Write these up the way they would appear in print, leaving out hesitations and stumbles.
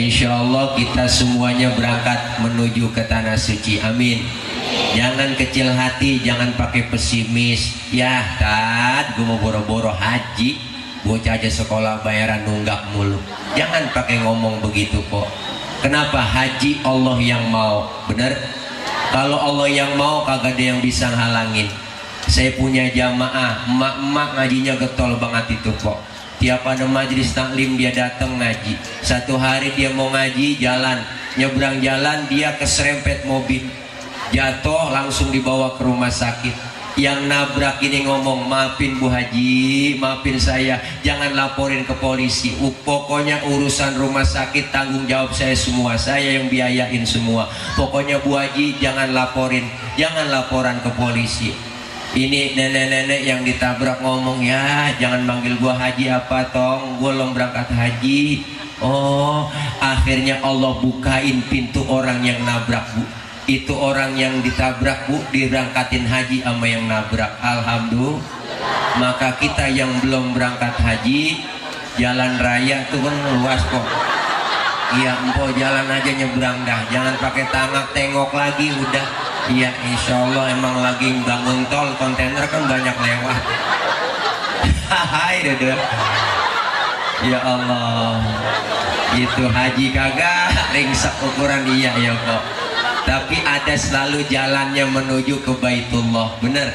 insya Allah kita semuanya berangkat menuju ke tanah suci. Amin. Jangan kecil hati, jangan pakai pesimis. Ya Tad, gue mau boro-boro haji, bocah aja sekolah bayaran nunggak mulu. Jangan pakai ngomong begitu kok. Kenapa? Haji Allah yang mau, bener? Kalau Allah yang mau kagak ada yang bisa halangin. Saya punya jamaah, emak-emak ngajinya getol banget itu kok. Tiap ada majelis taklim dia datang ngaji. Satu hari dia mau ngaji jalan, nyebrang jalan dia keserempet mobil, jatuh langsung dibawa ke rumah sakit. Yang nabrak ini ngomong, maafin Bu Haji, maafin saya, jangan laporin ke polisi. Pokoknya urusan rumah sakit tanggung jawab saya semua, saya yang biayain semua. Pokoknya Bu Haji jangan laporin, jangan laporan ke polisi. Ini nenek-nenek yang ditabrak ngomong, ya jangan manggil gua Haji apa tong, gua belum berangkat haji. Oh, akhirnya Allah bukain pintu orang yang nabrak Bu. Itu orang yang ditabrak Bu diberangkatin haji sama yang nabrak. Alhamdulillah. Maka kita yang belum berangkat haji, jalan raya tuh kan luas kok. Iya empok jalan aja nyebrang dah, jangan pakai tangak tengok lagi udah. Iya insya Allah emang lagi bangun tol, kontainer kan banyak lewat. Hai dede. Ya Allah, itu haji kagak ringsek ukuran iya ya kok. Tapi ada selalu jalannya menuju ke Baitullah, bener.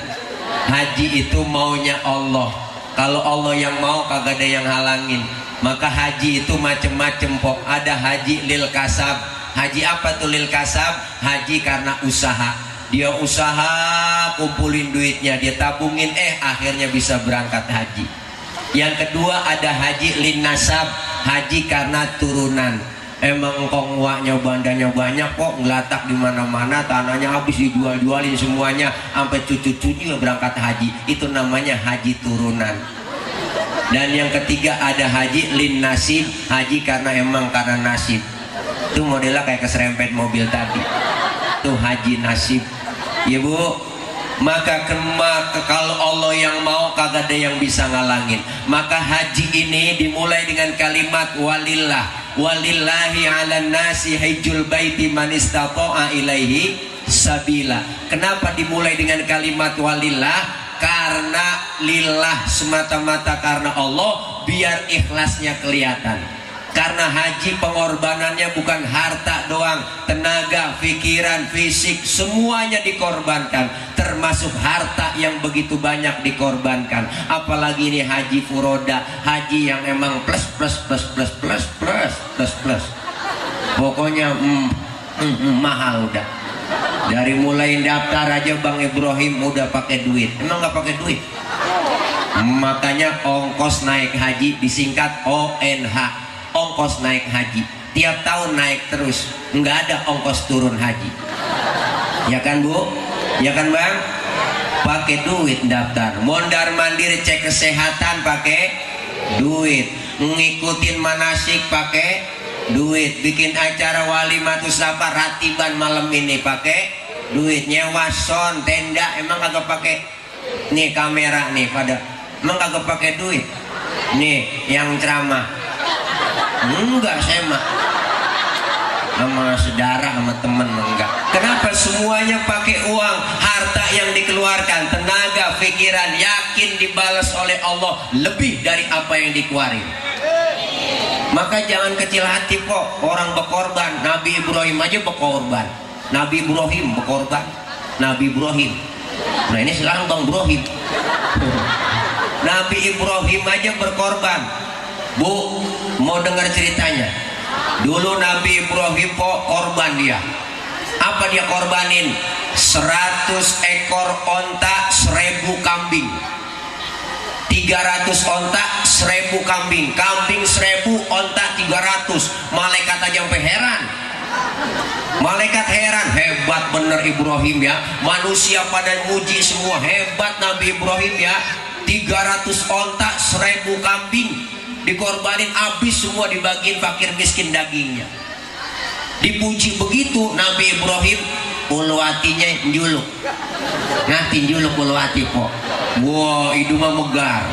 Haji itu maunya Allah. Kalau Allah yang mau kagak ada yang halangin. Maka haji itu macem-macem pok. Ada haji lil kasab. Haji apa tuh lil kasab? Haji karena usaha. Dia usaha kumpulin duitnya, dia tabungin, akhirnya bisa berangkat haji. Yang kedua ada haji lin nasab. Haji karena turunan. Emang kongwaknya bandanya banyak kok, ngelatak di mana-mana, tanahnya habis dijual-jualin semuanya, sampai cucu-cucunya berangkat haji. Itu namanya haji turunan. Dan yang ketiga ada haji lin nasib. Haji karena emang karena nasib. Itu modelnya kayak keserempet mobil tadi. Itu haji nasib. Ya Bu. Maka kalau Allah yang mau kagak ada yang bisa ngalangin. Maka haji ini dimulai dengan kalimat walillah. Walillahi 'alan nasi hajjul baiti man istata'a ilaihi sabila. Kenapa dimulai dengan kalimat walillah? Karena lillah, semata-mata karena Allah, biar ikhlasnya kelihatan. Karena haji pengorbanannya bukan harta doang, tenaga, pikiran, fisik, semuanya dikorbankan, termasuk harta yang begitu banyak dikorbankan. Apalagi ini haji furoda, haji yang emang plus. Pokoknya mahal udah. Dari mulai daftar aja Bang Ibrahim udah pakai duit. Emang nggak pakai duit? Makanya ongkos naik haji disingkat ONH. Ongkos naik haji tiap tahun naik terus, nggak ada ongkos turun haji. Ya kan Bu? Ya kan Bang? Pakai duit daftar, mondar mandir cek kesehatan pakai duit, ngikutin manasik pakai duit, bikin acara walimatus safar ratiban malam ini pakai duit, nyewa sound tenda emang kagak pakai. Nih kamera nih pada emang kagak pakai duit. Nih yang ceramah enggak, saya mah sama saudara sama temen enggak. Kenapa? Semuanya pakai uang, harta yang dikeluarkan, tenaga, pikiran, yakin dibalas oleh Allah lebih dari apa yang dikeluarin. Maka jangan kecil hati kok orang berkorban. Nabi Ibrahim aja berkorban. Nabi Ibrahim berkorban. Nabi Ibrahim. Nah ini sekarang Bang Ibrahim. Nabi Ibrahim aja berkorban. Bu, mau dengar ceritanya? Dulu Nabi Ibrahim korban dia. Apa dia korbanin? 100 ekor onta, 1000 kambing. 300 onta, 1000 kambing. Kambing 1000, onta 300. Malaikat aja sampai heran. Malaikat heran, hebat bener Ibrahim ya. Manusia pada muji semua, hebat Nabi Ibrahim ya. 300 onta, 1000 kambing. Dikorbanin habis semua, dibagiin fakir miskin dagingnya. Dipuji begitu Nabi Ibrahim, ulu hatinya njuluk. Ngati njuluk ulu hati kok. Wah, hidungnya megar.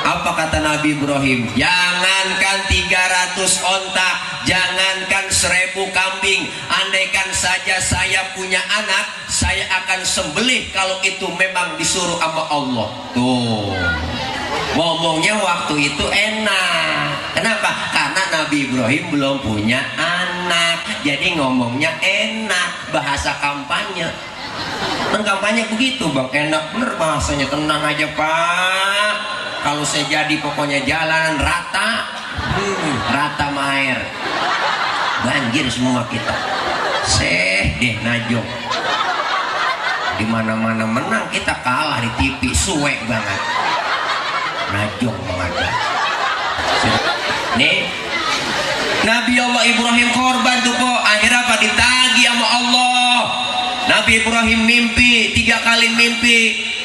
Apa kata Nabi Ibrahim? Jangan jangankan 300 onta, jangankan 1000 kambing, andaikan saja saya punya anak, saya akan sembelih kalau itu memang disuruh sama Allah. Tuh, ngomongnya waktu itu enak. Kenapa? Karena Nabi Ibrahim belum punya anak, jadi ngomongnya enak, bahasa kampanye. Kan kampanye begitu bang, enak bener bahasanya, tenang aja pak. Kalau saya jadi pokoknya jalanan rata, rata air, banjir semua kita. Seh deh najong, di mana-mana menang, kita kalah di TV, suwe banget, najong banget. Nih, Nabi Allah Ibrahim korban tuh kok, akhirnya apa? Ditagi sama Allah. Nabi Ibrahim mimpi 3 kali mimpi.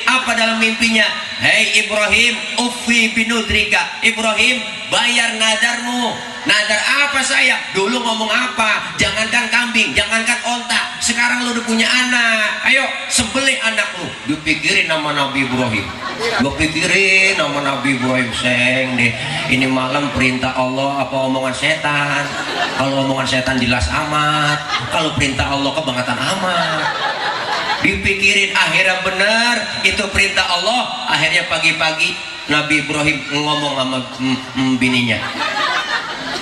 Apa dalam mimpinya? Hei Ibrahim, ufi binudrika. Ibrahim, bayar nadarmu. Nadar apa saya? Dulu ngomong apa? Jangankan kambing, jangankan onta, sekarang lu udah punya anak. Ayo sembelih anakmu. Dipikirin nama Nabi Ibrahim. Gue pikirin nama Nabi Ibrahim, seng deh. Ini malam perintah Allah apa omongan setan? Kalau omongan setan jelas amat, kalau perintah Allah kebangetan amat. Dipikirin, akhirnya benar itu perintah Allah. Akhirnya pagi-pagi Nabi Ibrahim ngomong sama bininya,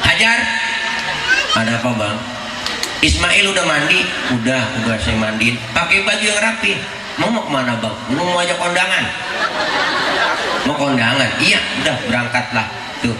Hajar, ada apa bang? Ismail udah mandi? Udah saya mandiin. Pakai baju yang rapi. Mau kemana bang? Mau ajak kondangan? Mau kondangan? Iya, udah berangkatlah. Tuh,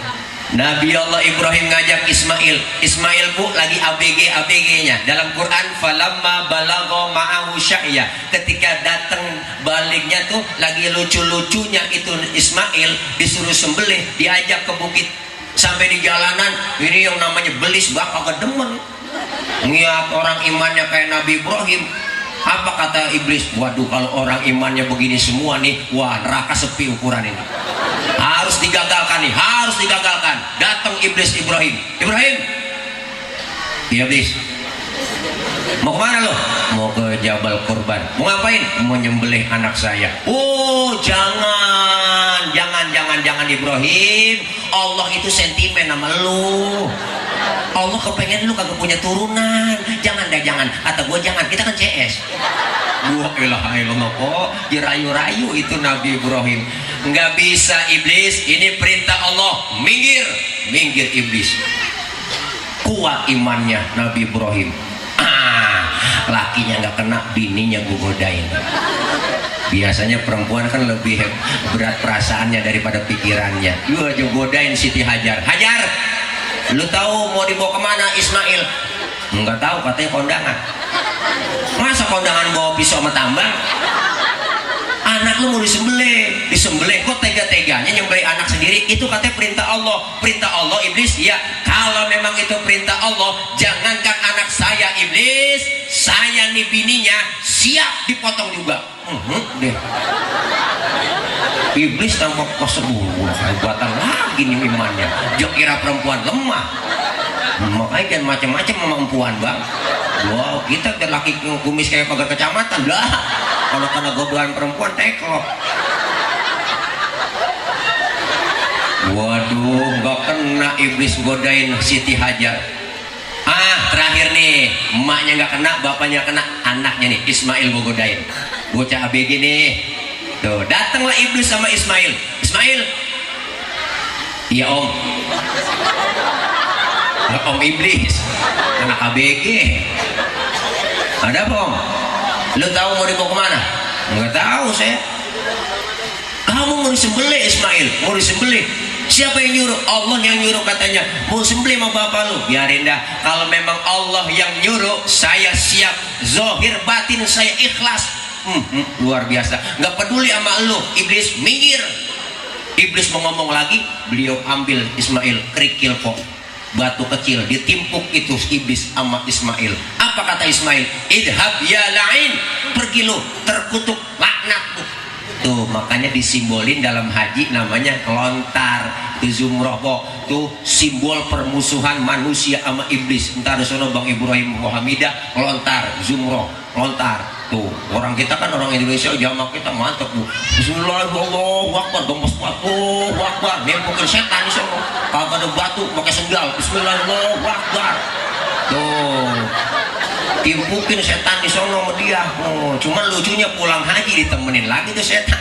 Nabi Allah Ibrahim ngajak Ismail. Ismail bu lagi ABG-nya. Dalam Quran, falamma balagha ma'ahu sya'ya. Ketika datang baliknya tuh lagi lucu-lucunya itu Ismail, disuruh sembelih, diajak ke bukit. Sampai di jalanan, ini yang namanya belis bakal kedemen. Ngeliat orang imannya kayak Nabi Ibrahim. Apa kata iblis? Waduh, kalau orang imannya begini semua nih, wah neraka sepi ukuran ini. Harus digagalkan nih, harus digagalkan. Datang iblis Ibrahim. Ibrahim, iya iblis. Mau kemana lo? Mau ke Jabal Kurban. Mau ngapain? Mau nyembelih anak saya. Oh jangan Ibrahim. Allah itu sentimen sama lu. Allah kepengen lu kagak punya turunan. Jangan. Kata gue jangan, kita kan CS. Wah ilaha illallah kok dirayu-rayu itu Nabi Ibrahim. Nggak bisa iblis, ini perintah Allah. Minggir iblis. Kuat imannya Nabi Ibrahim. Lakinya nggak kena, bininya gue godain. Biasanya perempuan kan lebih berat perasaannya daripada pikirannya. Lu aja godain Siti Hajar. Hajar, lu tahu mau dibawa kemana Ismail? Nggak tahu, katanya kondangan. Masa kondangan bawa pisau sama tambang? Anak lu mau disembelih kok tega-teganya nyembelih anak sendiri? Itu katanya perintah Allah iblis. Ya kalau memang itu perintah Allah, jangankan anak saya iblis, saya nih bininya siap dipotong juga. Deh iblis tampak hebatan lagi nih imannya. Jok kira perempuan lemah, makanya jangan macam-macam kemampuan bang. Wow, kita laki kumis kayak pagar kecamatan lah. Kalau kena godoan perempuan teklok. Waduh, nggak kena iblis godain Siti Hajar. Terakhir nih, emaknya nggak kena, bapaknya kena, anaknya nih Ismail gue godain. Bocah ABG nih. Tuh, datanglah iblis sama Ismail. Ismail, iya om. Om iblis, anak ABG. Ada apa om? Lu tahu mau dibawa kemana? Nggak tahu saya. Kamu mau disembelih Ismail, mau disembelih. Siapa yang nyuruh? Allah yang nyuruh katanya. Mau sembelih sama bapak lu? Biarin dah. Kalau memang Allah yang nyuruh, saya siap. Zahir batin saya ikhlas. Luar biasa. Nggak peduli sama lu, iblis minggir. Iblis mau ngomong lagi, beliau ambil Ismail, kerikil kok. Batu kecil ditimpuk itu iblis sama Ismail. Apa kata Ismail? Idhab ya la'in, pergi lu terkutuk, laknat lu. Tuh makanya disimbolin dalam haji namanya lontar. Itu zumroh po. Tuh simbol permusuhan manusia sama iblis. Entar sono Bang Ibrahim Muhammidah lontar, zumroh, lontar. Tuh orang kita kan orang Indonesia jamaah kita mantep bu. Bismillahirrahmanirrahim. Gembos batu, wakbar. Nempokin setan di sono. Kagak ada batu, pakai sendal. Bismillahirrahmanirrahim. Tuh timpukin setan di sono sama dia. Cuman lucunya pulang haji ditemenin lagi tuh setan.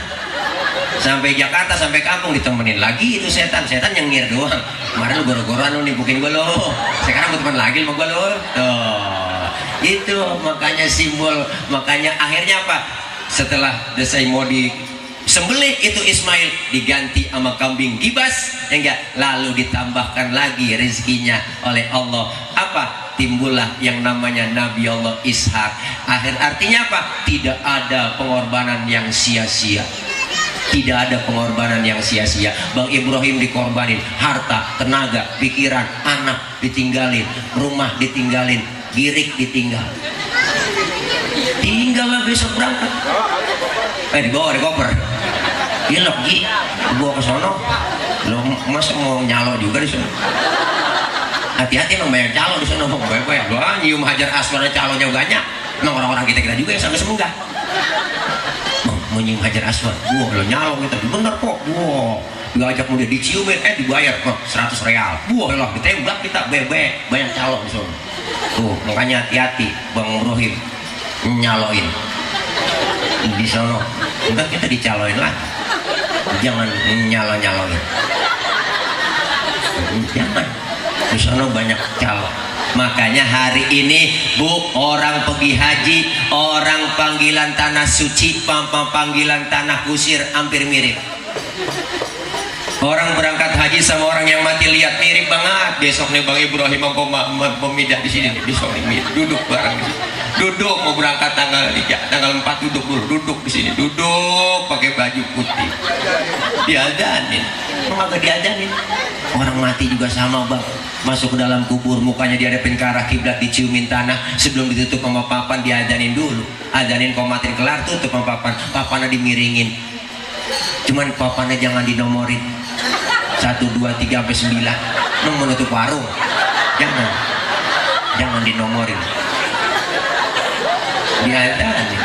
Sampai Jakarta, sampai kampung ditemenin lagi itu setan nyengir doang. Kemarin lu goro-goroan lu nimpukin gue lo. Sekarang gue teman lagi sama gue lo. Tuh itu makanya simbol. Makanya akhirnya apa? Setelah desai mau disembelih itu Ismail diganti sama kambing gibas, ya enggak? Lalu ditambahkan lagi rezekinya oleh Allah. Apa? Timbullah yang namanya Nabi Allah Ishak. Artinya apa? Tidak ada pengorbanan yang sia-sia. Tidak ada pengorbanan yang sia-sia. Bang Ibrahim dikorbanin, harta, tenaga, pikiran, anak ditinggalin, rumah ditinggalin, girik ditinggal. Tinggal besok berangkat. Dibawa di koper. Ilok Ji, dibawa ke sono. Lo masa mau nyalo juga di sono? Hati-hati emang banyak calo di sana, banyak. Doa nyium hajar aswad calonnya banyak. Emang orang-orang kita juga yang sampai semenggah. Mau nyium hajar aswad, lo nyalo kita, bener kok. Diajak muda diciumin, dibayar 100 real. Lah ditembak kita, bebek, banyak calo di sana. Tuh makanya hati-hati Bang Ibrahim nyaloin di sana. Enggak kita dicaloin lah. Jangan nyaloin. Jangan. Di sana banyak calon. Makanya hari ini bu, orang pergi haji, orang panggilan tanah suci, panggilan tanah kusir hampir mirip. Orang berangkat haji sama orang yang mati lihat mirip banget. Besok nih Bang Ibrahim Muhammidah di sini, besok nih duduk bareng di sini. Duduk mau berangkat tanggal 4 duduk di sini, duduk pakai baju putih. Diadanin. Maka diadanin. Orang mati juga sama Bang. Masuk ke dalam kubur, mukanya dihadapin ke arah kiblat, diciumin tanah, sebelum ditutup sama papan diadanin dulu. Adanin komatin kelar, tutup sama papan, papannya dimiringin. Cuman papannya jangan dinomorin 1, 2, 3 sampai 9. Mau menutup warung. Jangan dinomorin. Diadanin.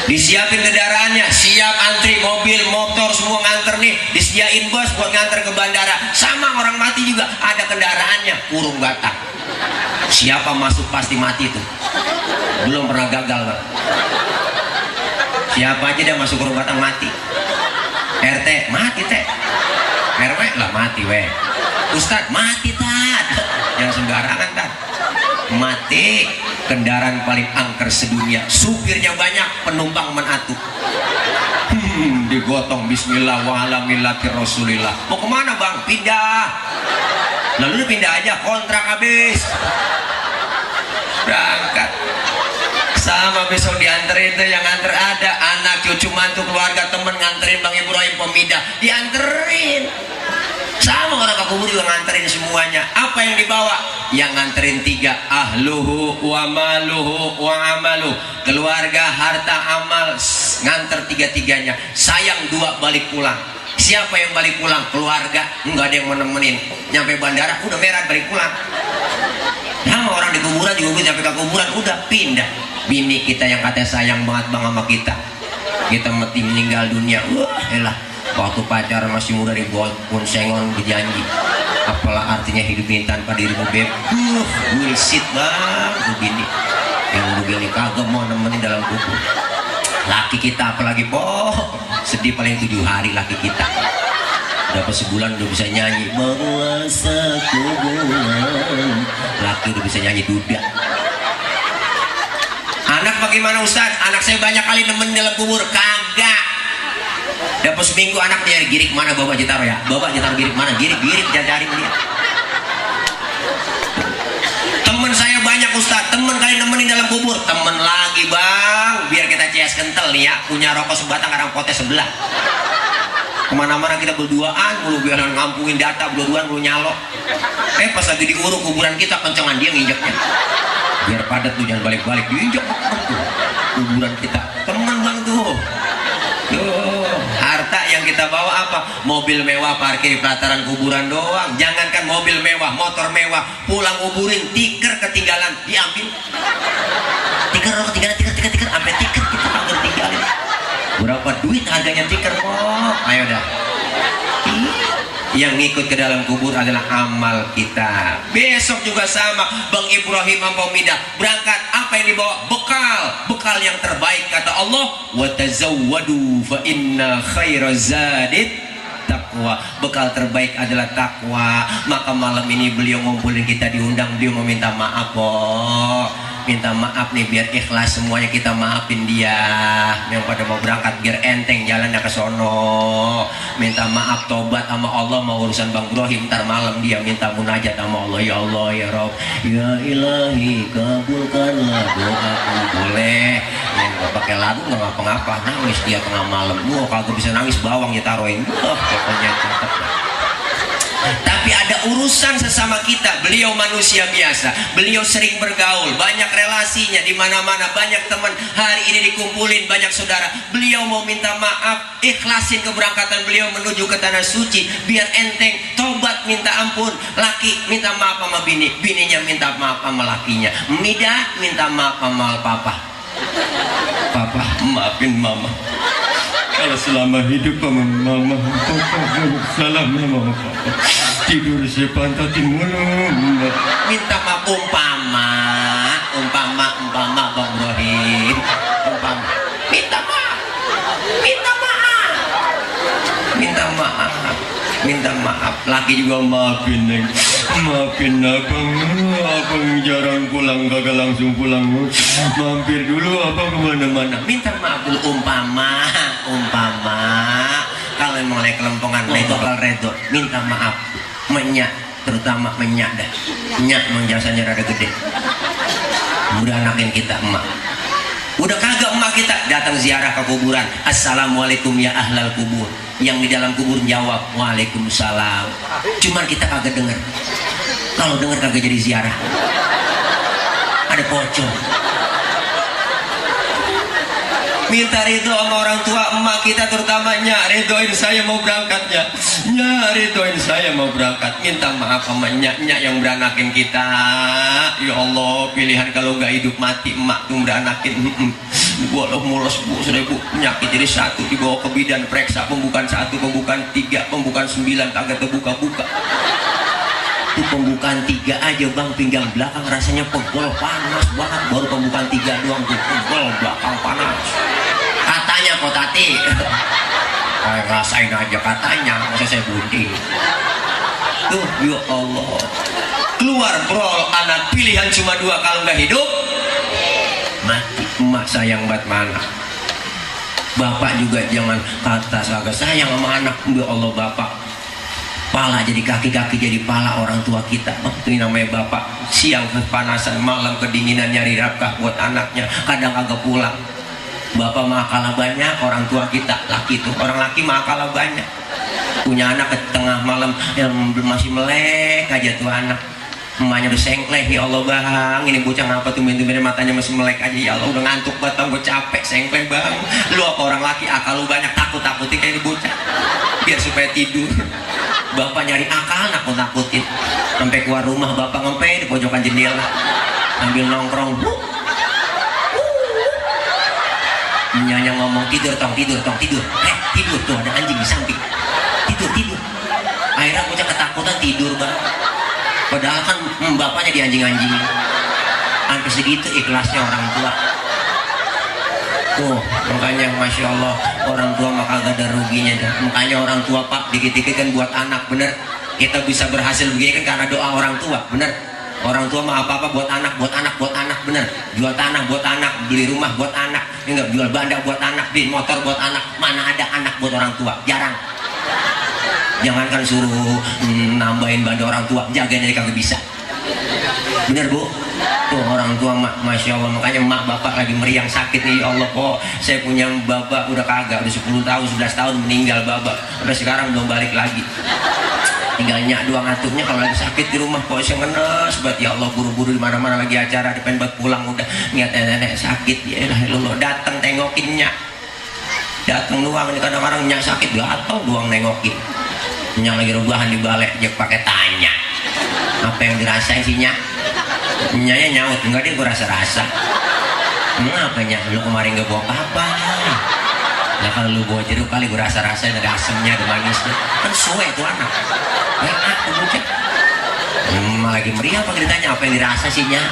Disiapin kendaraannya, siap antri mobil, motor semua nganter nih, disediain bos buat nganter ke bandara. Sama orang mati juga ada kendaraannya, kurung batang. Siapa masuk pasti mati tuh. Belum pernah gagal Bang. Siapa aja dia masuk kurung batang mati. RT mati teh. RW lah mati weh. Ustad mati tat. Yang sembarangan tat. Mati. Kendaraan paling angker sedunia, supirnya banyak, penumpang menatu. Digotong bismillah wa ala millati rasulillah. Mau kemana Bang? Pindah. Lalu pindah aja, kontrak habis. Berangkat. Sama besok dianterin tuh, yang nganter ada anak, cucu, mantu, keluarga, temen nganterin Bang Ibrahim Muhammidah, dianterin. Sama orang ke kubur juga nganterin semuanya. Apa yang dibawa? Yang nganterin 3, ahluhu wa maluhu wa amaluh. Keluarga, harta, amal, nganter 3-3-nya. Sayang 2 balik pulang. Siapa yang balik pulang? Keluarga, nggak ada yang menemenin. Nyampe bandara udah merah balik pulang. Sama orang di kuburan juga sampai ke kuburan udah pindah. Bini kita yang katanya sayang banget bang sama kita mati meninggal dunia. Elah. Waktu pacaran masih muda di bonsengon berjanji. Apalah artinya hidup ini tanpa dirimu beb. Bullshit bang, begini. Yang begini kagak mau nemenin dalam kubur. Laki kita apalagi sedih paling 7 hari laki kita. Berapa sebulan udah bisa nyanyi. Berpuasa kuburan. Laki udah bisa nyanyi duda. Anak bagaimana Ustaz? Anak saya banyak kali nemenin dalam kubur. Kagak. Dapat seminggu anak dia girik mana bapak Jitaro ya? Bapak Jitaro girik mana? Girik jajarin dia. Temen saya banyak Ustaz, temen kali nemenin dalam kubur. Temen lagi bang, biar kita CS kental nih ya. Punya rokok sebatang, kadang potes sebelah. Kemana-mana kita berduaan, mulu biar ngampungin data, berduaan mulu nyalo. Pas lagi diuruk kuburan kita, kencengan dia nginjeknya. Biar padat tuh, jangan balik-balik, diinjek kuburan kita. Temen bang tuh. Harta yang kita bawa apa? Mobil mewah parkir di pelataran kuburan doang. Jangankan mobil mewah, motor mewah, pulang kuburin tiker ketinggalan, diambil. Tiker ketinggalan, sampai tiker kita kagak tinggalin. Berapa duit harganya tiker kok? Ayo dah. Yang ngikut ke dalam kubur adalah amal kita. Besok juga sama. Bang Ibrahim Ampomida berangkat, apa yang dibawa? Bekal yang terbaik kata Allah, wa tazawwadu fa inna khairaz zadit taqwa. Bekal terbaik adalah takwa. Maka malam ini beliau ngumpulin kita, diundang, beliau meminta maaf kok. Minta maaf nih biar ikhlas semuanya, kita maafin dia yang pada mau berangkat biar enteng jalannya ke sono. Minta maaf, tobat sama Allah, mau urusan Bang Ibrahim ntar malam dia minta munajat sama Allah. Ya Allah ya Rob, ya Ilahi kabulkanlah doaku. Boleh yang gak pakai lagu gak ngapa-ngapa, nangis dia tengah malam. Wah kalau bisa nangis bawang ya taruhin. Pokoknya tetap. Tapi ada urusan sesama kita. Beliau manusia biasa, beliau sering bergaul, banyak relasinya di mana-mana, banyak teman. Hari ini dikumpulin banyak saudara. Beliau mau minta maaf, ikhlasin keberangkatan beliau menuju ke tanah suci biar enteng. Tobat, minta ampun. Laki minta maaf sama bini, bininya minta maaf sama lakinya. Mida minta maaf sama papa. Papa maafin mama kalau selama hidup sama mama, salam sama papa, tidur sepantatin mulu. Minta maaf. Umpama Bang Ibrahim, minta maaf. Laki juga maafin neng, maafin abang jarang pulang, kagak langsung pulang, mampir dulu apa kemana-mana. Minta maaf dulu. Umpama kalau memang lagi kelempongan itu bakal redo, minta maaf. Menyak, terutama menyak dah. Nyak memang jasanya rada gede. Udah anakin kita emak. Udah kagak emak kita datang ziarah ke kuburan. Assalamualaikum ya ahlal kubur. Yang di dalam kubur jawab waalaikumsalam. Cuman kita kagak denger. Kalau denger kagak jadi ziarah. Ada pocong. Minta ridho sama orang tua emak kita, terutama nyak, ridhoin saya mau berangkatnya. Nyak, ridhoin saya mau berangkat. Minta maaf sama nyak yang beranakin kita. Ya Allah, pilihan kalau nggak hidup mati emak tuh beranakin. Gua loh mulos bu, sudah bu, penyakit jadi satu, dibawa ke bidan, periksa pembukaan 1, pembukaan 3, pembukaan 9, kagak terbuka-buka. Itu pembukaan 3 aja bang, pinggang belakang rasanya pegel, panas banget. Baru pembukaan 3 doang tuh, pegel belakang panas. Katanya kok tati, rasain aja katanya, masa saya bunting. Tuh ya Allah, keluar brol, anak pilihan cuma 2, kalau nggak hidup mati. Emak sayang banget mana, bapak juga jangan kata agak sayang sama anak. Ya Allah, bapak pala jadi kaki-kaki jadi pala orang tua kita. Ini namanya bapak, siang kepanasan, malam kedinginan, nyari nafkah buat anaknya, kadang kagak pulang. Bapak mah kalah banyak, orang tua kita laki itu, orang laki mah kalah banyak. Punya anak ke tengah malam yang masih melek aja tuh anak. Emaknya udah sengkleh, ya Allah bang, ini bocah ngapa tuh tumben-tumben matanya masih melek aja. Ya Allah udah ngantuk banget bang, gue capek, sengkleh bang. Lu apa orang laki akal lu banyak, takut-takutin kayak ini bocah biar supaya tidur. Bapak nyari akal, nakut-nakutin sampai keluar rumah. Bapak ngempe di pojokan jendela sambil nongkrong. Nyanya ngomong, tidur tong, tidur tidur tuh, ada anjing di samping, tidur. Akhirnya bocah ketakutan tidur bang. Padahal kan bapaknya dianjing-anjingin. Sampai segitu ikhlasnya orang tua. Makanya Masya Allah, orang tua mah kagak ada ruginya dah. Makanya orang tua pak, dikit-dikit kan buat anak, bener. Kita bisa berhasil begini kan karena doa orang tua, bener. Orang tua mah apa-apa buat anak, bener. Jual tanah buat anak, beli rumah buat anak, enggak jual banda buat anak, beli motor buat anak. Mana ada anak buat orang tua? Jarang. Jangankan suruh nambahin banda orang tua, jagain aja kagak bisa. Bener bu? Tuh orang tua Masya Allah. Makanya mak bapak lagi meriang sakit nih. Ya Allah kok saya punya bapak udah kagak, udah 10 tahun 11 tahun meninggal bapak, sampai sekarang belum balik lagi. Tinggal nyak doang ngaturnya kalau lagi sakit di rumah. Kok saya ngenes banget. Ya Allah, buru-buru di mana-mana lagi acara, dipengen buat pulang udah niat nenek sakit. Ya Allah, datang tengokin nyak. datang doang nih kadang-kadang nyak sakit gatal doang nengokin nyak lagi rebahan di balai dia pakai tanya apa yang dirasain sih nyak nyanya nyaut enggak dia gue rasa-rasa apa nyak lu kemarin gak bawa apa ya kalau lu bawa jeruk kali gue rasa-rasain ada asemnya ada manisnya kan suwe tuh anak tuh bocah lagi meriah apa ditanya apa yang dirasa sih nyak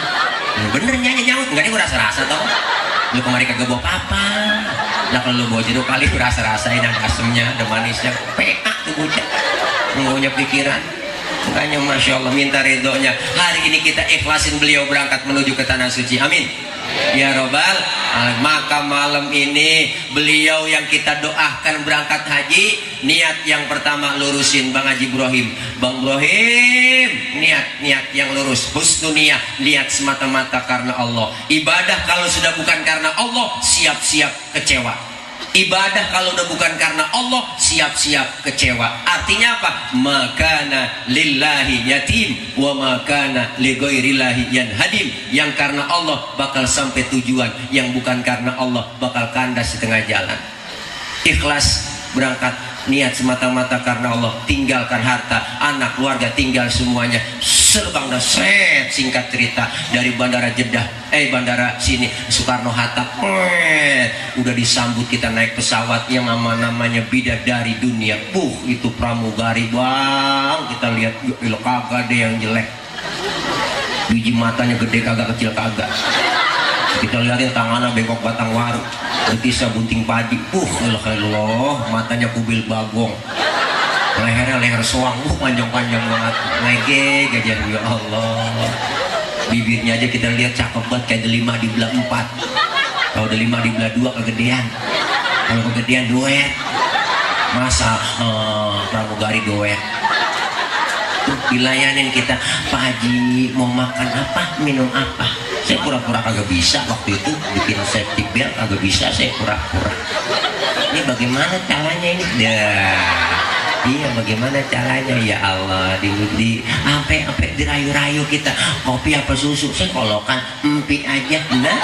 bener nyanyi nyaut enggak dia gue rasa-rasa tau lu kemarin kagak bawa apa lah kalau lu bawa jeruk kali gue rasa-rasain ada asemnya ada manisnya PA tuh bocah nggak punya pikiran. Makanya Masya Allah minta ridhonya hari ini kita ikhlasin beliau berangkat menuju ke tanah suci amin ya robbal alamin. Maka malam ini beliau yang kita doakan berangkat haji niat yang pertama lurusin Bang Haji Ibrahim Bang Ibrahim niat yang lurus husnul niat semata-mata karena Allah. Ibadah kalau sudah bukan karena Allah siap-siap kecewa. Ibadah kalau udah bukan karena Allah siap-siap kecewa. Artinya apa? Makana lillahi yatim wa makana li ghairillahi yanhadim. Yang karena Allah bakal sampai tujuan, yang bukan karena Allah bakal kandas setengah jalan. Ikhlas berangkat niat semata-mata karena Allah, tinggalkan harta, anak, keluarga, tinggal semuanya. Serbang dah seret singkat cerita dari bandara Jeddah, bandara sini Soekarno Hatta, udah disambut kita naik pesawat yang namanya bidadari dunia. Itu pramugari bang, kita lihat kagak deh yang jelek, biji matanya gede kagak kecil kagak. Kita lihatin tangannya bengkok batang waru, betisnya bunting padi, Allah, matanya kubil bagong, lehernya leher soang, panjang-panjang banget, lege gajah ya Allah. Bibirnya aja kita lihat cakep banget kayak delima di belah 4. Kalau delima di belah 2 kegedean, kalau kegedean duet, masa pramugari duet. Dilayanin kita, Pak Haji mau makan apa, minum apa. Saya pura-pura kagak bisa waktu itu bikin safety belt kagak bisa, saya pura-pura. Ini bagaimana caranya ini? Iya bagaimana caranya ya Allah di sampai dirayu-rayu kita kopi apa susu, saya kolokan empi aja. Nah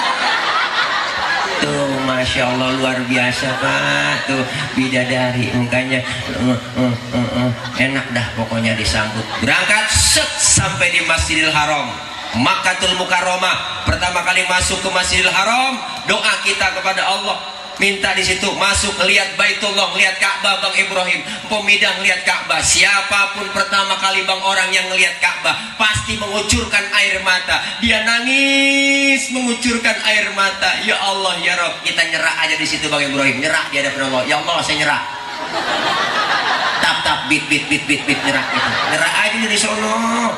tuh Masya Allah luar biasa Pak tuh bidadari mukanya enak dah pokoknya disambut. Berangkat set sampai di Masjidil Haram Makkatul Mukarramah. Pertama kali masuk ke Masjidil Haram, doa kita kepada Allah, minta di situ masuk lihat Baitullah, lihat Ka'bah. Bang Ibrahim pemidang lihat Ka'bah. Siapapun pertama kali bang orang yang lihat Ka'bah pasti mengucurkan air mata. Dia nangis mengucurkan air mata. Ya Allah ya Rabb, kita nyerah aja di situ Bang Ibrahim, nyerah di hadapan Allah. Ya Allah saya nyerah. Tap bit nyerah gitu. Nyerah aja di sono.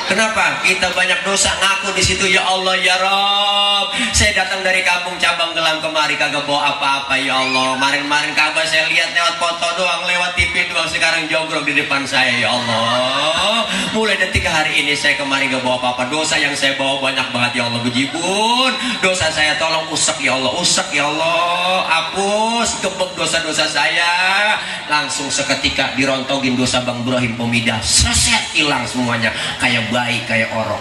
Kenapa? Kita banyak dosa, ngaku di situ ya Allah ya Rob. Saya datang dari kampung cabang Gelang kemari kagak bawa apa-apa ya Allah. Kemarin Ka'bah saya lihat lewat foto doang, lewat TV doang, sekarang jogrok di depan saya ya Allah. Mulai detik hari ini saya kemarin gak bawa apa-apa. Dosa yang saya bawa banyak banget ya Allah, bejibun. Dosa saya tolong usek ya Allah, usek ya Allah. Hapus, gebek dosa-dosa saya. Langsung seketika dirontogin dosa Bang Ibrahim Pemida. Seset hilang semuanya. Kayak baik kayak orok.